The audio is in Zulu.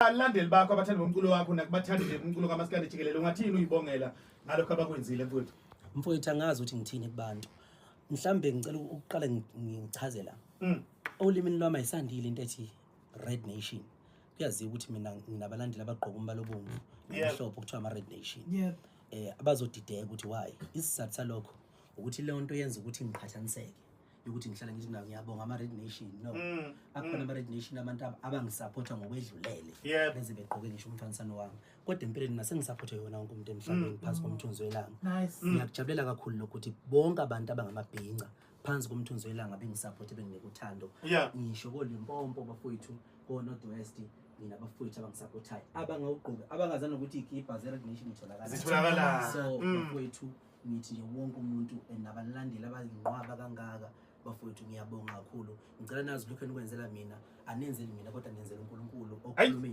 Abalandeli bakho, abathandi bomculo wakho nakubathandi nje umculo kaMaskandi jikelele, ungathini uyibongela ngalokho abakwenzile, mfowethu? Mfowethu, angazi ukuthi ngithini kubantu. Mhlambe ngicela ukuqala ngichaze la. Olimini lwami ayisandile into ethi Red Nation. Kuyaziwa ukuthi mina nginabalandeli abagqoka umbala obomvu nomhlophe, okuthiwa ama-Red Nation. Abazodideka ukuthi why. Isizathu salokho ukuthi leyo nto yenza ukuthi ngiqhathaniseke, yokuthi ngihlala ngithi na ngiyabonga ama-Red Nation. No, akhona ama-Red Nation, abantu abangisapotha ngokwedlulele, beze begqoke ngisho umfanisano wami, kodwa empeleni nasengisaphothe yona wonke umuntu emhlabeni phansi komthunzi welanga. Ngiyakujabulela kakhulu lokhu ukuthi bonke abantu abangamabhinca phansi komthunzi welanga bengisaphothe, benginika uthando. Ngisho koLimpopo bafowethu, ko-North West, nginabafowethu abangisapothayo abangawugqoki, abangazani nokuthi iy'kibha ze-Red Nation itholakala. Zitholakala. So bafowethu, ngithi nje wonke umuntu nabalandeli abayinqwaba kangaka, bafowethu, ngiyabonga kakhulu. Ngicela nazi lokhu enikwenzela mina, anenzeli mina kodwa nenzela uNkulunkulu okhuluma.